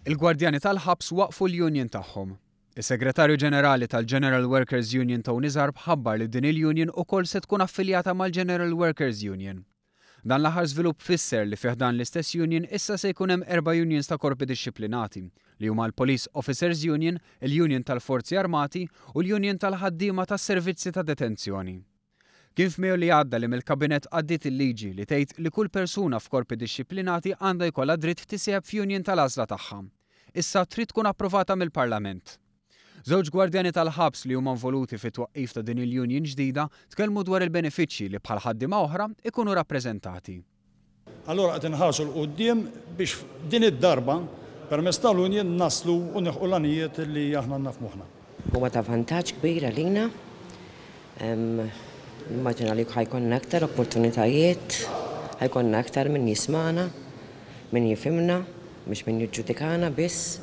Il-gwardjani tal-ħabs waqqfu l-union tagħhom. Is-Segretarju Ġenerali tal-General Workers Union Tony Zarb ħabbar li din il-union ukoll se tkun affiljata mal-General Workers Union. Dan l-aħħar żvilupp fisser li fi ħdan l-istess union issa se jkun hemm erba' unions ta' korpi dixxiplinati, li huma l-Police Officers Union, il-Union tal-Forzi Armati u l-Union tal-Ħaddiema tas-Servizzi ta' Detenzjoni. Kien f'Mejju li għadda li mill-Kabinett għaddiet il-liġi li tgħid li kull persuna f'korpi dixxiplinati għandha jkollha dritt tissieħeb f'union tal-għażla tagħha. Issa trid tkun approvata mill-Parlament. Żewġ gwardjani tal-ħabs li huma involuti fit-twaqqif ta' din il-union ġdida tkellmu dwar il-benefiċċji li bħal ħaddiema oħra ikunu rappreżentati. Allura qed inħarsu 'l quddiem biex din id-darba, permezz tal-union, naslu u nilħqu l-għanijiet li aħna għandna f'moħħna. Huwa ta' vantaġġ kbir għalina. Nimmaġina li ħa jkollna aktar opportunitajiet, ħa jkollna aktar min jismagħna, min jifhimna, mhux min jiġġudikana biss.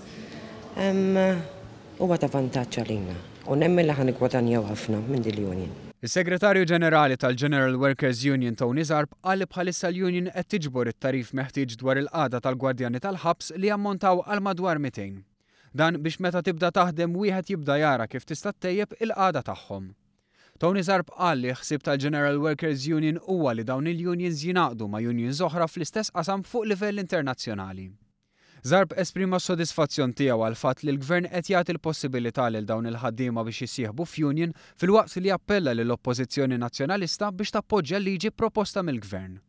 Huwa ta' vantaġġ għalina u nemmen li ħa niggwadanjaw ħafna minn din l-union. Is-Segretarju Ġenerali tal-General Workers Union Tony Zarb qal li bħalissa l-union qed tiġbor it-tagħrif meħtieġ dwar il-qagħda tal-gwardjani tal-ħabs li jammontaw għal madwar 200. Dan biex meta tibda taħdem wieħed jibda jara kif tista' ttejjeb il-qagħda tagħhom. Tony Zarb qal li l-ħsieb tal-General Workers Union huwa li dawn il-unions jingħaqdu ma' unions oħra fl-istess qasam fuq livell internazzjonali. Zarb esprima s-sodisfazzjon tiegħu għall-fatt li l-Gvern qed jagħti l-possibilità lil dawn il-ħaddiema biex jissieħbu f'union filwaqt li appella lill-Oppożizzjoni Nazzjonalista biex tappoġġja l-liġi proposta mill-Gvern.